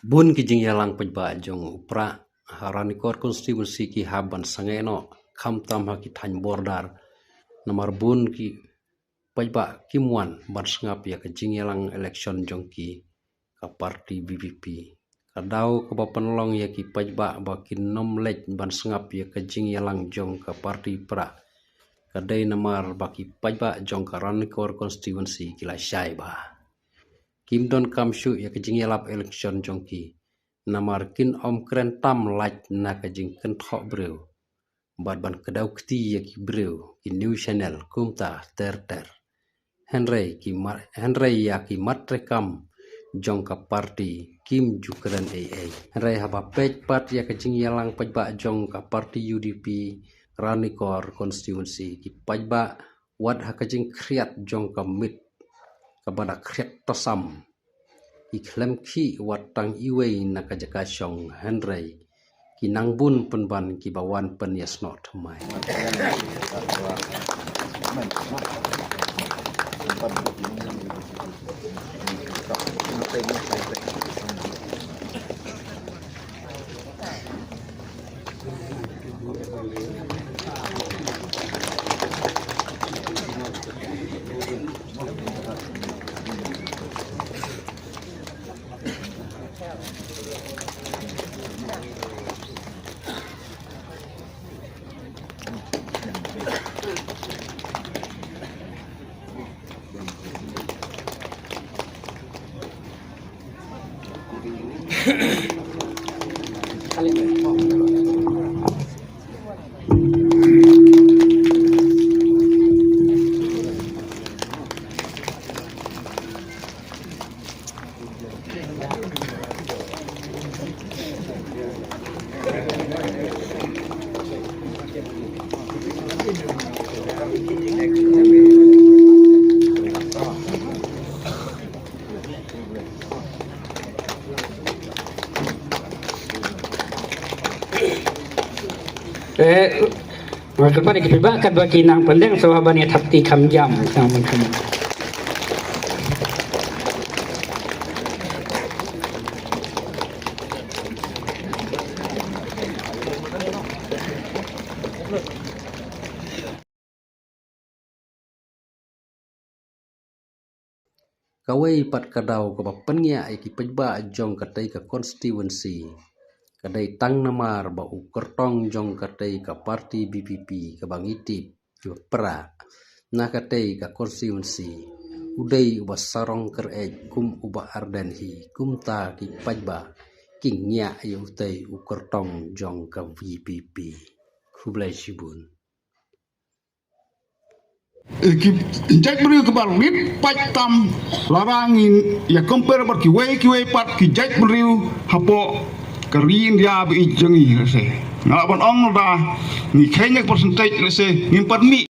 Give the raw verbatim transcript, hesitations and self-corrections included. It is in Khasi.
Bun ki jingïalang paidbah jong u Prah ha Ranikor constituency ki hap ban sangeh noh, khamtam ha ki thaiñ border, namar bun ki paidbah kim wan ban sngap ïa ka jingïalang election jong ki ka party V P P. Ka daw kaba pynlong ïa ki paidbah ba kin ym leit ban sngap ïa ka jingïalang jong ka party Prah ka dei namar ba ki paidbah jong ka Ranikor constituency ki la shai bha. Kim donkam shuh ïa ka jingïalap election jong ki, namar kin ym kren tam lait na ka jingkynthoh briew bad ban kdew kti ïa ki briew, ki news channel kumta ter ter. Hynrei ki ma-, hynrei ïa ki mat treikam jong ka party kim ju kren ei ei. Hynrei haba peit pat ïa ka jingïalang paidbah jong ka party U D P Ranikor constituency, ki paidbah wat ha ka jingkhriat jong ka miet kaba da khriat tasam, ki khlem khih wat tang iwei na ka jaka shong, hynrei ki nang bun pynban kiba wan pynïasnoh thymmai. Eh, Nga kyrpad ïa ki paidbah katba ki nang pynlong, sngewbha ban ïa thap kti kham jam. Kawei pat ka daw kaba pynïaid ïa ki paidbah jong katei ka constituency ka dei tang namar ba u kyrtong jong katei ka party V P P kaba ngi tip, u Prah, na katei ka constituency u dei uba sarong kyr-eit kum u Bah Ardent hi, kumta ki paidbah ki ngiah ïa utei u kyrtong jong ka V P P. Khublei shibun. Eh, ki jait briew kiba rit paid tam, lada ngin ïa compare bad kiwei kiwei pat ki jait briew hapoh ka ri India ba ïeit jong ngi, lehse nga lah ban ong lada ngi kheiñ ïa ka percentage, lehse ngim pat mih.